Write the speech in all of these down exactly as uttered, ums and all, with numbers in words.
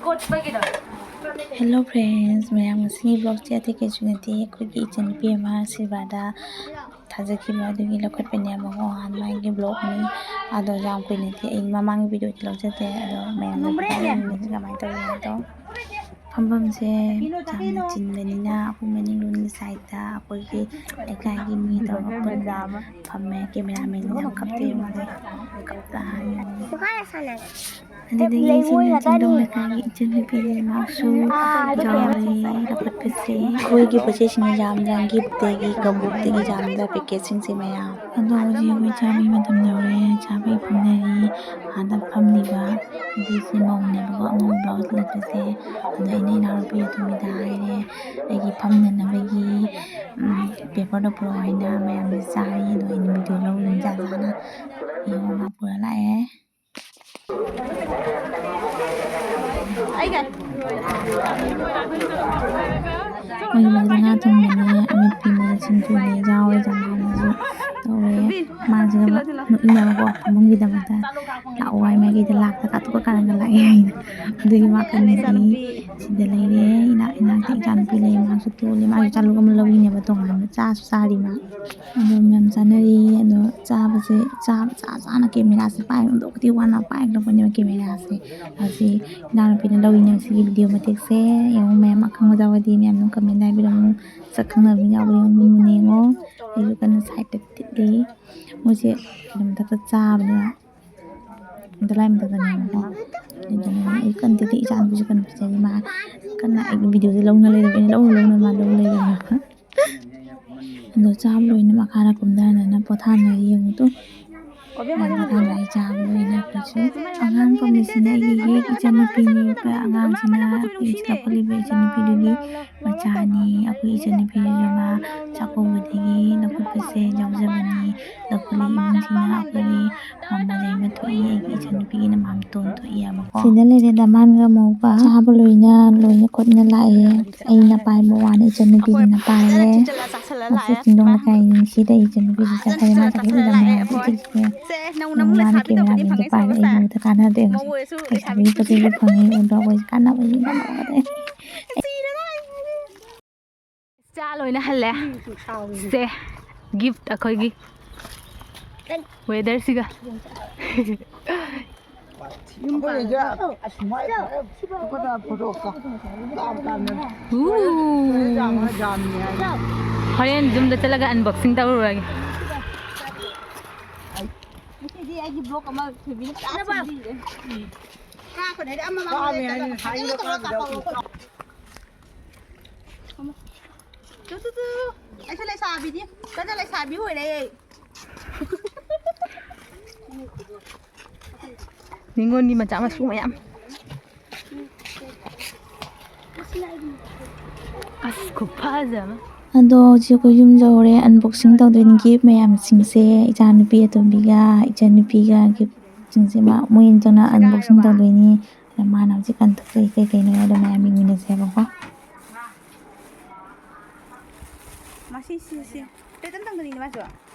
Hello friends, ꯃꯌꯥꯝ, ꯉꯁꯤꯒꯤ vlogꯁꯦ ꯑꯇꯩ ꯀꯩꯁꯨ ꯅꯠꯇꯦ, ꯑꯩꯈꯣꯏꯒꯤ ꯏꯆꯟꯅꯨꯄꯤ ꯑꯃ ꯁꯤꯜꯚꯥꯗ ꯊꯥꯖꯈꯤꯕ ꯑꯗꯨꯒꯤ ꯂꯧꯈꯠꯄꯅꯦꯕꯀꯣ꯫ ꯑꯍꯥꯟꯕꯒꯤ vlogꯅꯤ꯫ ꯑꯗꯣ ꯌꯥꯝ ꯀꯨꯏꯅꯗꯤ ꯑꯩ ꯃꯃꯥꯡꯒꯤ videoꯗꯤ ꯂꯧꯖꯗꯦ꯫ ꯑꯗꯣ ꯃꯌꯥꯝꯅ ꯀꯃꯥꯏꯅ ꯇꯧꯔꯤꯅꯣ? ꯐꯝꯐꯝꯁꯦ ꯌꯥꯝꯅ ꯆꯤꯟꯕꯅꯤꯅ ꯑꯩꯈꯣꯏ ꯃꯅꯤꯡꯂꯣꯝꯒꯤ sideꯇ ꯑꯩꯈꯣꯏꯒꯤ ꯂꯩꯀꯥꯏꯒꯤ ꯃꯤ ꯇꯧꯔꯒ ꯄꯨꯟꯅ ꯐꯝꯃꯦ꯫ Cameramanꯁꯤꯅ ꯌꯥꯝ ꯀꯞꯇꯦ, ꯃꯥꯗꯤ ꯀꯞꯇ ꯍꯥꯏ꯫ ꯑꯗꯨꯗꯒꯤ ꯁꯤꯅ ꯆꯤꯡꯗꯣꯡ ꯂꯩꯀꯥꯏꯒꯤ ꯏꯆꯟꯅꯨꯄꯤꯅꯤ, ꯃꯍꯥꯛꯁꯨ ꯌꯥꯎꯔꯦ ꯂꯧꯈꯠꯄꯁꯦ꯫ ꯑꯩꯈꯣꯏꯒꯤ ꯄꯣꯠ ꯆꯩꯁꯤꯡꯅ ꯌꯥꯝꯅ giftꯇꯒꯤ ꯀꯕꯣꯛꯇꯒꯤ ꯌꯥꯝꯅ packetꯁꯤꯡꯁꯦ ꯃꯌꯥꯝ꯫ ꯑꯗꯣ ꯍꯧꯖꯤꯛ ꯑꯩꯈꯣꯏ ꯆꯥꯕꯒꯤ ꯃꯇꯝ ꯌꯧꯔꯦ, ꯆꯥꯕꯒꯤ ꯐꯝꯅꯔꯤ꯫ ꯑꯥꯗ ꯐꯝꯂꯤꯕ ꯅꯨꯄꯤꯁꯦ ꯃꯧꯅꯦꯕꯀꯣ, ꯑꯉꯧꯕ blouse ꯂꯤꯠꯄꯁꯦ꯫ ꯑꯗꯣ ꯑꯩꯅ ꯏꯅꯥꯎꯅꯨꯄꯤ ꯑꯇꯣꯝꯕꯤꯗ ꯍꯥꯏꯔꯦ, ꯑꯩꯒꯤ ꯐꯝꯅꯅꯕꯒꯤ paperꯗꯣ ꯄꯨꯔꯛꯑꯣ ꯍꯥꯏꯅ꯫ ꯃꯌꯥꯝꯁꯦ ꯆꯥꯔꯤ꯫ ꯑꯗꯣ ꯑꯩꯅ video ꯂꯧꯔꯤꯅꯤ ꯖꯥꯠ ꯖꯥꯠꯅ꯫ ꯌꯦꯡꯉꯣ, ꯃꯥ ꯄꯨꯔ ꯂꯥꯛꯑꯦ꯫ ꯃꯣꯏꯒꯤ ꯃꯣꯏꯗ ꯉꯥ ꯊꯣꯡꯕꯅꯦ, ꯑꯃꯦꯠꯄꯤꯅꯦ, ꯁꯤꯡꯖꯨꯅꯦ ꯌꯥꯎꯔꯦ, ꯆꯝꯐꯨꯠꯅꯦꯁꯨ ꯇꯧꯔꯦ꯫ ꯃꯥꯁꯤꯒ ꯅꯣꯛꯅꯤꯡꯉꯦꯕꯀꯣ, ꯐꯃꯨꯡꯒꯤꯗꯃꯛꯇ ꯂꯥꯛꯑꯣ ꯍꯥꯏ, ꯃꯥꯏꯀꯩꯗ ꯂꯥꯛꯇ ꯀꯥꯇꯨ ꯀꯥꯔꯟꯒ ꯂꯥꯛꯑꯦ ꯍꯥꯏꯅ꯫ ꯑꯗꯨꯒꯤ ꯃꯥ ꯀꯟꯕꯒꯤ ꯁꯤꯗ ꯂꯩꯔꯦ꯫ ꯏꯅꯥꯛ ꯏꯅꯥꯛꯇ ꯏꯆꯥꯅꯨꯄꯤ ꯂꯩ, ꯃꯥꯁꯨ ꯇꯣꯜꯂꯦ꯫ ꯃꯥꯁꯨ ꯆꯥꯂꯨꯛ ꯑꯃ ꯂꯧꯔꯤꯅꯦꯕ ꯇꯣꯉꯥꯟꯅ, ꯆꯥꯁꯨ ꯆꯥꯔꯤ ꯃꯥ꯫ ꯑꯗꯣ ꯃꯌꯥꯝ ꯆꯥꯅꯔꯤ꯫ ꯑꯗꯣ ꯆꯥꯕꯁꯦ, ꯆꯥꯕ ꯆꯥ ꯆꯥꯅ cameraꯁꯦ ꯄꯥꯏ ꯑꯣꯟꯊꯣꯛꯇꯤ ꯋꯥꯅ ꯄꯥꯏꯈ꯭ꯔꯕꯅꯦꯕ cameraꯁꯦ꯫ ꯍꯧꯖꯤꯛ ꯏꯅꯥꯎꯅꯨꯄꯤꯅ ꯂꯧꯔꯤꯅꯦ ꯁꯤꯒꯤ video ꯃꯇꯦꯛꯁꯦ꯫ ꯌꯦꯡꯉꯣ ꯃꯌꯥꯝ, ꯑꯈꯪꯕ ꯌꯥꯎꯔꯗꯤ ꯃꯌꯥꯝ ꯑꯗꯨꯝ comment ꯍꯥꯏꯕꯤꯔꯝꯃꯨ꯫ ꯁꯛ ꯈꯪꯅꯕ ꯌꯥꯎꯕ ꯌꯦꯡꯉꯣ, ꯃꯨꯟꯅ ꯌꯦꯡꯉꯣ꯫ ꯑꯩꯁꯨ ꯀꯟꯅ sideꯇ ꯊꯤꯠꯂꯤ꯫ ꯃꯣꯏꯁꯦ ꯀꯩꯅꯣ ꯃꯊꯛꯇ ꯆꯥꯕꯅꯦꯕ꯫ ꯗꯣꯂꯥꯏ ꯃꯊꯛꯇꯅꯦꯕꯀꯣ꯫ ꯑꯗꯨꯗꯨꯅ ꯑꯩ ꯀꯟꯅ ꯊꯤꯠꯂꯤ, ꯏꯆꯥꯅꯨꯄꯤꯁꯨ ꯀꯟꯅ ꯄꯤꯖꯔꯤ꯫ ꯃꯥ ꯀꯟꯅ ꯑꯩꯒꯤ videoꯁꯦ ꯂꯧꯅ ꯂꯩꯔꯕ, ꯑꯩꯅ ꯂꯧꯅ ꯂꯧꯅ ꯃꯥ ꯂꯧ ꯂꯩꯔꯕ꯫ ꯑꯗꯣ ꯆꯥꯕ ꯂꯣꯏꯅ ꯃꯈꯥꯗ ꯀꯨꯝꯊꯅꯅ ꯄꯣꯊꯥꯅꯔꯤ꯫ ꯌꯦꯡꯉꯨ ꯇꯨ꯫ ꯃꯌꯥꯝ ꯄꯣꯊꯥꯅꯔꯤ ꯆꯥꯕ ꯂꯣꯏꯅ꯫ ꯑꯩꯈꯣꯏꯁꯨ ꯑꯉꯥꯡ ꯄꯝꯂꯤꯁꯤꯅ ꯑꯩꯒꯤ ꯍꯦꯛ ꯏꯆꯟꯅꯨꯄꯤꯅꯤ꯫ ꯑꯉꯥꯡꯁꯤꯅ ꯑꯩꯈꯣꯏ ꯂꯧꯈꯠꯂꯤꯕ ꯏꯆꯟꯅꯨꯄꯤꯗꯨꯒꯤ ꯃꯆꯥꯅꯤ꯫ ꯑꯩꯈꯣꯏ ꯏꯆꯟꯅꯨꯄꯤꯗꯨꯁꯨ ꯃꯥ ꯆꯥꯛꯀꯧꯕꯗꯒꯤ ꯂꯧꯈꯠꯄꯁꯦ ꯌꯥꯎꯖꯕꯅꯤ꯫ ꯂꯧꯈꯠꯂꯤ ꯏꯃꯨꯡꯁꯤꯅ ꯑꯩꯈꯣꯏꯒꯤ ꯃꯃꯥ ꯂꯩꯃ ꯊꯣꯛꯏ, ꯑꯩꯒꯤ ꯏꯆꯟꯅꯨꯄꯤꯒꯤꯅ ꯃꯥꯝꯇꯣꯟ ꯊꯣꯛꯏ ꯍꯥꯏꯕꯀꯣ꯫ ꯁꯤꯗ ꯂꯩꯔꯦ ꯗꯃꯥꯟꯒ ꯃꯧꯒ꯫ ꯆꯥꯕ ꯂꯣꯏꯅ ꯂꯣꯏꯅ ꯈꯨꯠꯅ ꯂꯥꯛꯑꯦ꯫ ꯑꯩꯅ ꯄꯥꯏꯕ ꯋꯥꯅꯤ, ꯏꯆꯟꯅꯨꯄꯤꯁꯤꯅ ꯄꯥꯏꯔꯦ꯫ ꯑꯁꯤ ꯆꯤꯡꯗꯣꯡ ꯂꯩꯀꯥꯏꯅꯤ꯫ ꯁꯤꯗ ꯏꯆꯟꯅꯨꯄꯤꯁꯤ ꯆꯠꯈ꯭ꯔꯦ꯫ ꯃꯥ ꯆꯠꯈꯤꯕꯗ ꯃꯌꯥꯝ ꯄꯨꯟꯁꯤꯁꯦ ꯁꯦ, ꯅꯧꯅ ꯑꯃꯨꯛ ꯃꯥꯅ ꯂꯩꯁꯥꯕꯤ ꯇꯧꯕꯗꯤ ꯀꯦꯃꯦꯔꯥꯃꯦꯟꯗꯤ ꯐꯪꯉꯦ ꯄꯥꯏꯔꯦ, ꯁꯣꯝꯗ ꯑꯩ ꯁꯦ꯫ ꯅꯣꯡꯃꯇ ꯀꯥꯟꯅꯗꯦ ꯍꯧꯖꯤꯛ꯫ ꯃꯧ ꯑꯣꯏꯔꯁꯨ ꯂꯩꯁꯥꯕꯤ ꯂꯩꯁꯥꯕꯤ ꯄꯣꯠꯆꯩꯁꯦ ꯐꯪꯉꯦ, ꯑꯣꯟꯊꯣꯛꯄꯁꯦ ꯀꯥꯟꯅꯕ ꯌꯦꯡꯕ ꯉꯝꯃꯛꯑꯣ꯫ ꯁꯤꯔꯦꯗ ꯑꯩ꯫ ꯏꯆꯥ ꯂꯣꯏꯅ ꯍꯜꯂꯦ꯫ ꯁꯦ, ꯒꯤꯐ ꯑꯩꯈꯣꯏꯒꯤ꯫ ꯋꯦꯗꯔꯁꯤꯒ꯫ ꯑꯩꯈꯣꯏ ꯂꯩꯖ-, ꯑꯁ, ꯃꯥꯏ ꯐꯔꯦ꯫ ꯐꯣꯇꯣ ꯀꯥꯞ-, ꯀꯥꯞ ꯀꯥꯟꯗ꯫ ꯎ꯫ ꯌꯥꯝ ꯍꯥꯏ, ꯌꯥꯝꯃꯤ ꯍꯥꯏ꯫ ꯍꯣꯔꯦꯟ ꯌꯨꯝꯗ ꯆꯠꯂꯒ unboxing ꯇꯧꯔꯨꯔꯒꯦ꯫ ꯉꯁꯤꯗꯤ ꯑꯩꯒꯤ vlog ꯑꯃ ꯊꯣꯏꯕꯤꯅ ꯐꯖꯅ ꯁꯦꯝꯕꯤꯔꯦ꯫ ꯀꯥꯞꯄꯅꯦ, ꯑꯩꯗꯤ ꯑꯃ ꯃꯃꯥꯡꯗ ꯀꯥꯞꯄꯦ ꯍꯥꯏꯅ ꯍꯥꯏꯔꯤꯕ ꯀꯥꯞꯄꯤꯗꯣ꯫ Two, two, two. ꯑꯩꯁꯨ ꯂꯩꯁꯥꯕꯤꯅꯤ꯫ ꯀꯟꯅ ꯂꯩꯁꯥꯕꯤ ꯑꯣꯏꯔꯦ꯫ ꯅꯤꯉꯣꯜꯒꯤ ꯃꯆꯥ ꯃꯁꯨ ꯃꯌꯥꯝ꯫ ꯑꯁ, ꯈꯨꯐꯖ ꯑꯃ꯫ ꯑꯗꯣ ꯍꯧꯖꯤꯛ ꯑꯩꯈꯣꯏ ꯌꯨꯝ ꯌꯧꯔꯦ, unboxing ꯇꯧꯗꯣꯏꯅꯤ gift ꯃꯌꯥꯝꯁꯤꯡꯁꯦ꯫ ꯏꯆꯥꯅꯨꯄꯤ ꯑꯇꯣꯝꯕꯤꯒ ꯏꯆꯟꯅꯨꯄꯤꯒ gift ꯁꯤꯡꯁꯦ ꯃꯥ, ꯃꯣꯏ ꯑꯅꯤꯗꯨꯅ unboxing ꯇꯧꯗꯣꯏꯅꯤ꯫ ꯑꯗ ꯃꯥꯅ ꯍꯧꯖꯤꯛ ꯀꯟꯊꯣꯛꯇꯣꯏ ꯀꯩ ꯀꯩꯅꯣ ꯍꯥꯏꯗꯣ ꯃꯌꯥꯝ ꯌꯦꯡꯃꯤꯟꯅꯁꯦꯕꯀꯣ꯫ ꯃꯁꯤ, ꯁꯤ, ꯁꯤ꯫ ꯄ꯭ꯂꯦꯠ ꯑꯝꯇꯪꯗꯅꯤꯅꯦ ꯃꯥꯁꯨ꯫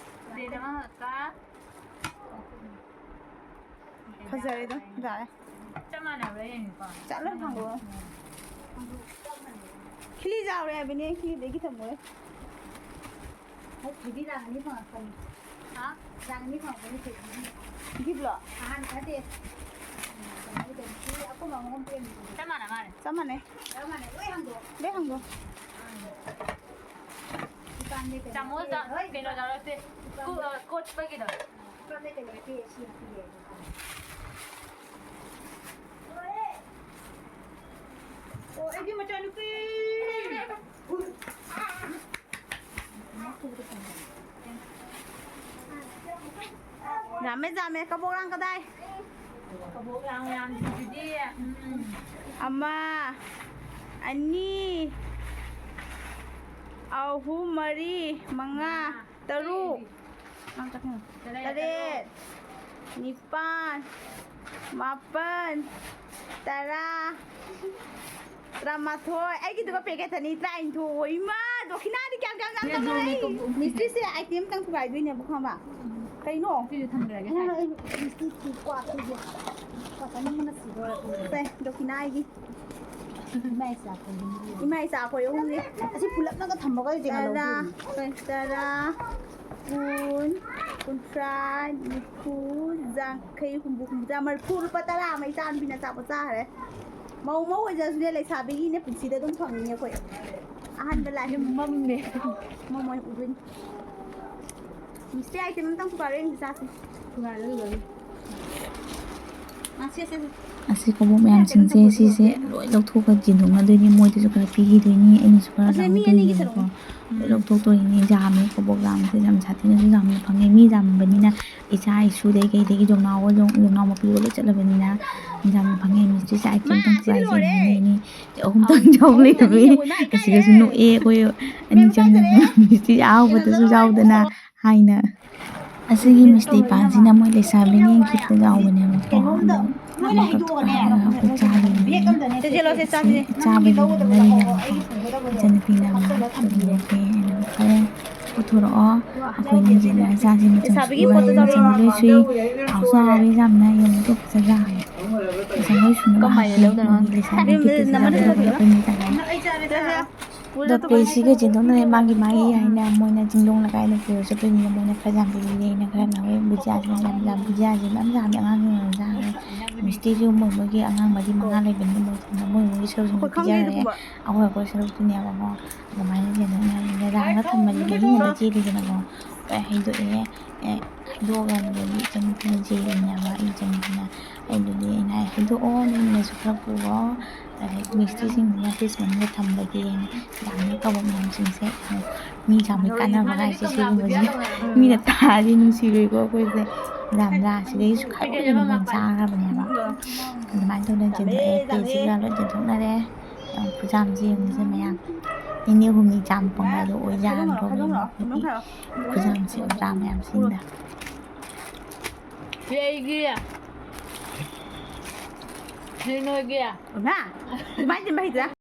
ꯄ꯭ꯂꯦꯠ ꯑꯃꯈꯛꯀ꯫ ꯐꯖꯔꯦ ꯑꯗꯨꯝ, ꯌꯥꯔꯦ꯫ ꯆꯞ ꯃꯥꯟꯅꯕ꯭ꯔꯥ ꯌꯦꯡꯒꯦꯀꯣ? ꯆꯠꯂꯣ ꯍꯥꯡꯗꯣꯛꯑꯣ꯫ ꯈꯤꯂꯤ ꯆꯥꯎꯔꯦ ꯍꯥꯏꯕꯅꯦ, ꯈꯤꯂꯤꯗꯒꯤ ꯊꯝꯃꯣꯏ꯫ ꯍꯣꯏ, ꯊꯣꯏꯕꯤ ꯂꯥꯛ ꯑꯅꯤ ꯐꯪꯉꯛꯄꯅꯤ꯫ ꯍꯥ? ꯂꯥꯛ ꯑꯅꯤ ꯐꯪꯉꯛꯄꯅꯤ ꯊꯣꯏꯕꯤ꯫ ꯒꯤꯐꯂꯣ? ꯑꯍꯥꯟꯕ ꯅꯠꯇꯦ꯫ ꯀꯩꯅꯣꯒꯤꯗꯅꯤ꯫ ꯁꯤ ꯑꯩꯈꯣꯏ ꯃꯥ ꯃꯉꯣꯟ ꯄꯤꯔꯝꯃꯤꯗꯨꯅꯦ꯫ ꯆꯞ ꯃꯥꯟꯅ ꯃꯥꯜꯂꯦ꯫ ꯆꯞ ꯃꯥꯟꯅꯩ꯫ ꯂꯣꯏ ꯍꯥꯡꯗꯣꯛꯑꯣ꯫ ꯂꯣꯏ ꯍꯥꯡꯗꯣꯛꯑꯣ꯫ ꯗꯨꯀꯥꯟꯗꯩ ꯀꯩꯅꯣ ꯆꯥꯃꯁ ꯄꯤꯔꯦ꯫ ꯆꯥ-, ꯍꯣꯏ꯫ ꯀꯩꯅꯣ ꯆꯥꯔꯛꯇꯦ꯫ ꯗꯨꯀꯥꯟꯗꯩ ꯀꯨ-, ꯑ, ꯀꯣꯠꯄꯒꯤꯗꯣ꯫ ꯗꯨꯀꯥꯟꯗꯩ ꯀꯩꯅꯣ ꯄꯤꯔꯦ, ꯁꯤ ꯍꯥꯞꯄꯤꯔꯦ꯫ ꯂꯣꯏꯔꯦ꯫ ꯑꯣ, ꯑꯩꯒꯤ ꯃꯆꯥꯅꯨꯄꯤ꯫ ꯌꯥꯝꯃꯦ, ꯌꯥꯝꯃꯦ꯫ ꯀꯕꯣꯛ ꯂꯥꯡ ꯀꯗꯥꯏ? ꯀꯕꯣꯛ ꯂꯥꯡ ꯌꯥꯝꯗ꯭ꯔꯤꯗꯨꯗꯤ꯫ ꯎꯝ꯫ ꯑꯃ, ꯑꯅꯤ, ꯑꯍꯨꯝ, ꯃꯔꯤ, ꯃꯉꯥ, ꯇꯔꯨꯛ, ꯇꯔꯦꯠ, ꯇꯔꯦꯠ, ꯅꯤꯄꯥꯟ, ꯃꯥꯄꯟ, ꯇꯔꯥ, ꯇꯔꯥꯃꯥꯊꯣꯏ, ꯑꯩꯒꯤꯗꯨꯒ packet ꯑꯅꯤ, ꯇꯔꯥꯅꯤꯊꯣꯏ꯫ ꯏꯃꯥ, ꯗꯣꯈꯤꯅꯥꯗꯤ ꯀꯌꯥꯝ ꯀꯌꯥꯝ ꯌꯥꯝ ꯇꯧꯔꯦ ꯑꯩ꯫ ꯃꯤꯁꯇ꯭ꯔꯤꯁꯦ item ꯑꯃꯇꯪ ꯊꯨꯒꯥꯏꯗꯣꯏꯅꯦꯕ, ꯈꯪꯉꯕ? ꯀꯩꯅꯣ? ꯁꯤꯁꯨ ꯊꯝꯈ꯭ꯔꯒꯦ꯫ ꯑꯩ ꯀ꯭ꯋꯥ ꯊꯛꯀꯦ꯫ ꯀ꯭ꯋꯥ ꯆꯥꯅꯤꯡꯕꯅ ꯁꯤꯗꯣꯔꯦ꯫ ꯁꯦ, ꯗꯣꯀꯤꯅꯥ ꯑꯩꯒꯤ꯫ ꯏꯃꯥ ꯏꯆꯥ ꯑꯩꯈꯣꯏ ꯑꯍꯨꯝꯒꯤ꯫ ꯏꯃꯥ ꯏꯆꯥ ꯑꯩꯈꯣꯏ ꯑꯍꯨꯝꯒꯤ꯫ ꯑꯁꯤ ꯄꯨꯂꯞꯅꯒ ꯊꯝꯃꯒ ꯇꯔꯥ, ꯇꯔꯥ, ꯀꯨꯟ, ꯀꯨꯟꯊ꯭ꯔꯥ, ꯅꯤꯐꯨ, ꯌꯥꯡꯈꯩ, ꯍꯨꯝꯐꯨ, ꯍꯨꯝꯐꯨꯇꯔꯥ, ꯃꯔꯤꯐꯨ꯫ ꯂꯨꯄꯥ ꯇꯔꯥ ꯑꯃ ꯏꯆꯥ ꯅꯨꯄꯤꯅ ꯑꯆꯥꯄꯣꯠ ꯆꯥꯈ꯭ꯔꯦ꯫ ꯃꯧ ꯃꯧ ꯑꯣꯏꯖꯔꯁꯨꯅꯦ, ꯂꯩꯁꯥꯕꯤꯒꯤꯅꯦ ꯄꯨꯟꯁꯤꯗ ꯑꯗꯨꯝ ꯐꯪꯉꯤꯅꯦ ꯑꯩꯈꯣꯏ꯫ ꯑꯍꯥꯟꯕ ꯂꯥꯏ꯫ ꯌꯥꯝ ꯃꯝꯃꯦ꯫ ꯃꯝꯃꯣꯏ ꯎꯗꯣꯏꯅꯤ꯫ ꯃꯤꯁꯇꯤ ꯑꯥꯏꯇꯦꯝ ꯑꯝꯇꯪ ꯄꯨꯔꯛꯑꯣ, ꯌꯦꯡꯁꯤ ꯆꯥꯁꯤ꯫ ꯄꯨꯔꯛꯑꯣ, ꯂꯣꯏꯔꯦ꯫ ꯑꯥ, ꯁꯦ, ꯁꯦ, ꯁꯦ꯫ ꯑꯁꯤ ꯀꯕꯣꯛ ꯃꯌꯥꯝꯁꯤꯡꯁꯦ, ꯁꯤꯁꯦ ꯂꯣꯏ ꯂꯧꯊꯣꯛꯑꯒ ꯆꯤꯟꯊꯣꯛꯅꯗꯣꯏꯅꯤ꯫ ꯃꯣꯏꯗꯁꯨ ꯈꯔ ꯄꯤꯈꯤꯗꯣꯏꯅꯤ, ꯑꯩꯅꯁꯨ ꯈꯔ ꯂꯧꯊꯣꯛꯇꯣꯏꯅꯦꯕꯀꯣ꯫ ꯂꯣꯏ ꯂꯧꯊꯣꯛꯇꯣꯏꯅꯤ꯫ ꯌꯥꯝꯃꯦ, ꯀꯕꯣꯛ ꯌꯥꯝꯕꯁꯦ ꯌꯥꯝ ꯁꯥꯊꯤꯅꯁꯨ ꯌꯥꯝꯅ ꯐꯪꯉꯦ꯫ ꯃꯤ ꯌꯥꯝꯕꯅꯤꯅ ꯏꯆꯥ ꯏꯁꯨꯗꯩ ꯀꯩꯗꯒꯤ ꯌꯣꯡꯅꯥꯎ ꯌꯣꯡꯅꯥꯎ ꯃꯄꯤꯒ ꯂꯣꯏ ꯆꯠꯂꯕꯅꯤꯅ ꯌꯥꯝꯅ ꯐꯪꯉꯦ꯫ ꯃꯤꯁꯇꯤ ꯆꯥꯛ ꯑꯝꯇꯪ ꯄꯨꯔꯛꯑꯣ, ꯌꯦꯡꯉꯤꯅꯦ꯫ ꯑꯍꯨꯝꯇꯪ ꯌꯥꯎ ꯂꯩꯔꯝꯃꯦ꯫ ꯑꯁꯤꯗꯁꯨ ꯅꯣꯛꯑꯦ ꯑꯩꯈꯣꯏ ꯑꯅꯤ ꯆꯪꯉꯒ꯫ ꯃꯤꯁꯇꯤ ꯑꯍꯥꯎꯕꯗꯁꯨ ꯌꯥꯎꯗꯅ ꯍꯥꯏꯅ꯫ ꯑꯁꯤꯒꯤ ꯃꯤꯁꯇꯤ ꯄꯥꯟꯁꯤꯅ ꯃꯣꯏ ꯂꯩꯁꯥꯕꯤꯒꯤ ꯒꯤꯐꯇ ꯌꯥꯎꯕꯅꯦꯕꯀꯣ꯫ ꯑꯗꯣ ꯑꯃꯈꯛ ꯇꯣꯈꯥꯏꯔꯒ ꯑꯩꯈꯣꯏ ꯆꯥꯗꯣꯏꯅꯦ꯫ ꯆꯥꯕꯒꯤ ꯉꯥꯡꯅꯔꯤꯅꯦꯕꯀꯣ꯫ ꯏꯆꯟꯅꯨꯄꯤꯅ ꯑꯃ ꯇꯧꯕꯤꯔꯛꯀꯦ ꯍꯥꯏꯅ ꯈꯔ ꯄꯨꯊꯣꯔꯛꯑꯣ꯫ ꯑꯩꯈꯣꯏ ꯅꯤꯡꯁꯤꯡꯅ ꯆꯥꯁꯤ꯫ ꯃꯆꯟꯁꯨ ꯂꯣꯏ ꯁꯨꯏ꯫ ꯍꯥꯎꯁꯨ ꯍꯥꯎꯋꯤ ꯌꯥꯝꯅ꯫ ꯌꯦꯡꯕꯗ ꯐꯖꯗ꯭ꯔꯥ? ꯃꯆꯟ ꯂꯣꯏ ꯁꯨꯅꯕ ꯍꯥꯞꯄꯤ꯫ ꯃꯣꯏꯒꯤ ꯂꯩꯁꯥꯕꯤ ꯒꯤꯐꯇꯁꯨ ꯌꯥꯎꯒꯗꯕ ꯑꯩꯈꯣꯏ ꯃꯤ ꯇꯪꯈꯥꯏ꯫ ꯑꯗꯣ ꯄ꯭ꯂꯦꯠꯁꯤꯒ ꯆꯦꯟꯊꯣꯛꯅꯔꯦ꯫ ꯃꯥꯒꯤ ꯃꯥꯒꯤ ꯍꯥꯏꯅ ꯃꯣꯏꯅ ꯆꯤꯡꯗꯣꯡ ꯂꯩꯀꯥꯏꯗ ꯄꯨꯔ ꯆꯠꯇꯣꯏꯅꯤꯅ ꯃꯣꯏꯅ ꯈꯔ ꯌꯥꯝ ꯄꯤꯕꯤꯔꯦ꯫ ꯑꯩꯅ ꯈꯔ ꯂꯧꯋꯦ꯫ ꯕꯨꯖꯤꯌꯥꯁꯤꯅ ꯌꯥꯝ ꯌꯥꯝ, ꯕꯨꯖꯤꯌꯥꯁꯤ ꯃꯌꯥꯝ ꯌꯥꯝꯃꯦ꯫ ꯑꯉꯥꯡꯁꯤꯡꯅ ꯆꯥꯈ꯭ꯔꯦ꯫ ꯃꯤꯁꯇꯤꯁꯨ ꯃꯣꯏ ꯃꯣꯏꯒꯤ ꯑꯉꯥꯡ ꯃꯔꯤ ꯃꯉꯥ ꯂꯩꯕꯅꯤꯅ ꯃꯣꯏ ꯃꯣꯏ ꯃꯣꯏꯒꯤ ꯁꯔꯨꯛꯁꯤꯡꯗꯣ ꯄꯤꯖꯈ꯭ꯔꯦ꯫ ꯑꯩꯈꯣꯏ ꯑꯩꯈꯣꯏ ꯁꯔꯨꯛꯇꯨꯅꯦꯕꯀꯣ꯫ ꯑꯗꯨꯃꯥꯏꯅ ꯆꯦꯟꯊꯣꯛꯅꯔꯦ꯫ ꯃꯦꯗꯥꯝꯒ ꯊꯝꯕꯗꯤ ꯃꯍꯤꯡ ꯑꯃ ꯆꯦꯜꯂꯤꯗꯅꯀꯣ꯫ ꯂꯣꯏ ꯍꯩꯗꯣꯛꯑꯦ꯫ ꯑꯦ, ꯍꯩꯗꯣꯛꯑꯒ ꯑꯗꯨꯗꯒꯤ ꯏꯆꯟꯅꯨꯄꯤꯅ ꯆꯦꯜꯂꯤꯅꯦꯕ꯫ ꯑꯩ ꯏꯆꯟꯅꯨꯄꯤꯅ, ꯑꯩ ꯑꯗꯨꯗꯤ ꯑꯩꯅ ꯍꯥꯏ, "ꯍꯩꯗꯣꯛꯑꯣ, ꯅꯪꯅꯁꯨ ꯈꯔ ꯄꯨꯔꯣ"꯫ ꯑꯗꯩ ꯃꯤꯁꯇꯤꯁꯤꯡꯁꯤꯅ ꯐ꯭ꯔꯤꯖ ꯃꯅꯨꯡꯗ ꯊꯝꯕꯒꯤ ꯌꯥꯝꯅ ꯀꯕꯣꯛ ꯃꯌꯥꯝꯁꯤꯡꯁꯦ ꯌꯥꯝ ꯃꯤ ꯆꯥꯕꯩ ꯀꯥꯟꯅꯕ ꯍꯥꯏꯁꯦ ꯁꯤꯒꯨꯝꯕꯁꯦ꯫ ꯃꯤꯅ ꯇꯥꯔꯗꯤ ꯅꯨꯡꯁꯤꯔꯣꯏꯀꯣ ꯑꯩꯈꯣꯏꯁꯦ꯫ ꯌꯥꯝ ꯂꯥ ꯁꯤꯗꯩꯁꯨ ꯈꯥꯏꯗꯣꯛꯑꯦꯕ ꯃꯣꯏ ꯆꯥꯈ꯭ꯔꯕꯅꯦꯕ꯫ ꯑꯗꯨꯃꯥꯏꯅ ꯇꯧꯗꯅ ꯆꯦꯟꯊꯣꯛꯑꯦ꯫ ꯄ꯭ꯂꯦꯠꯁꯤꯒ ꯂꯣꯏ ꯆꯦꯟꯊꯣꯛꯅꯔꯦ꯫ ꯌꯥꯝ ꯈꯨꯌꯥꯝꯁꯦ ꯌꯦꯡꯉꯨꯁꯦ ꯃꯌꯥꯝ꯫ ꯅꯤꯅꯤ ꯍꯨꯝꯅꯤ ꯆꯥꯝ ꯄꯣꯡ ꯍꯥꯏꯗꯣ ꯑꯣꯏꯖꯥꯠꯅꯤ ꯈꯣꯠꯂꯤꯅꯦ꯫ ꯑꯩꯈꯣꯏꯒꯤ ꯈꯨꯌꯥꯝꯁꯦ ꯎꯗ꯭ꯔꯥ ꯃꯌꯥꯝꯁꯤꯡꯗ꯫ ꯁꯤ ꯑꯩꯒꯤ꯫ ꯁꯤ ꯅꯣꯏꯒꯤ꯫ ꯏꯃꯥ, ꯑꯗꯨꯃꯥꯏꯅ ꯆꯤꯟꯕ ꯍꯩꯇ꯭ꯔꯥ?